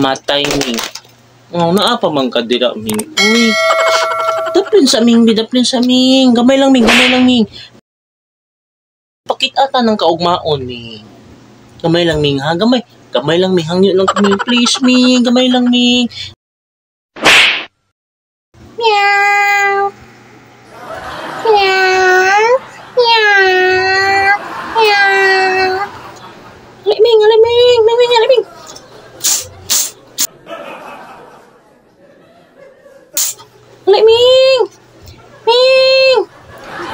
Namatay, Ming. Oh, naa pa man ka dira, Ming. Uy. Daplin sa Ming, daplin sa Ming. Gamay lang, Ming, gamay lang, Ming. Pakita ta ng kaugmaon, Ming. Gamay lang, Ming, ha? Gamay. Gamay lang, Ming. Hangyo lang kami. Please, Ming. Gamay lang, Ming. Meow. Meow. Meow. Meow. Ali, Ming, ali, Ming. Ming, Ming, ali, Ming. Ali, Ming. Ming.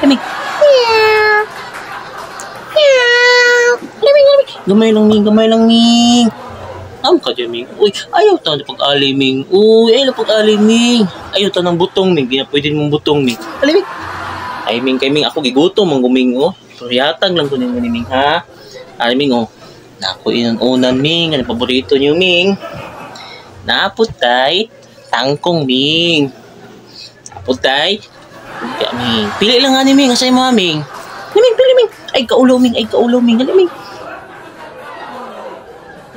Ali, Ming. Meow. Meow. Ali, Ming, ali, Ming. Gamay lang, Ming. Gamay lang, Ming. Am ka dyan, Ming. Uy, ayaw ta na pag-ali, Ming. Uy, ayaw na pag-ali, Ming. Ayaw ta ng butong, Ming. Di na pwede mong butong, Ming. Ali, Ming. Ay, Ming, kay Ming. Ako gigutom, ang guming, oh. Pero yatag lang ko ni Ming, ha? Ali, Ming, oh. Nako, inunan, Ming. Ano paborito niyo, Ming? Naputay, tangkong, Ming. Naputay, kaya, Ming. Pili lang nga ni Ming. Asay mo, ha, Ming? Ali, Ming, pili, Ming. Ay, kaulo, Ming. Ay, kaulo, Ming. Ali, Ming.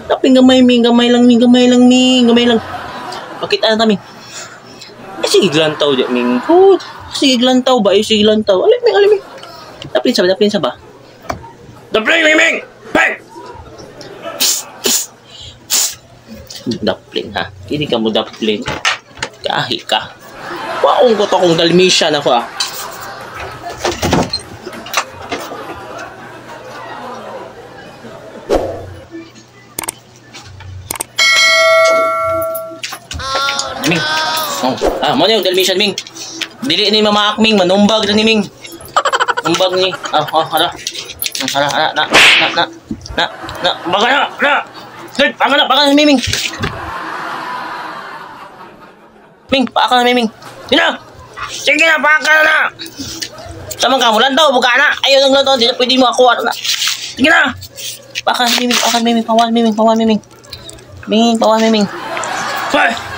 Taping gamay, Ming. Gamay lang, Ming. Gamay lang, Ming. Gamay lang. Pakita na ta, Ming. Ay, sige, glantaw di, Ming. Good. Sige, glantaw ba? Ay, sige, glantaw. Alay, Ming, alay, Ming. Daplin sa ba? Daplin sa ba? Daplin, Ming, Ming! Bang! Daplin, ha? Kini ka mo daplin. Kahi ka. Waong ko to kung Dalmatian ako, ah. Ming. Oh, ah, mo na yung Dalmatian, Ming. Dili ni Mama Ak, Ming, manumbag na ni Ming. Numbag ni. Ah, oh, hala. Hala, hala, na, na, na, na, na, baga na, na. Lord, baka na, baka na, Ming. Ming, baka na, Ming. Yun na. Sige na, baka na na. Sama ka, mulan daw, buka na. Ayaw lang lang, di na pwede mo ako, ano na. Sige na. Baka na, Ming, baka na, Ming, pawan, Ming, pawan, Ming. Ming, pawan, Ming. Hoy!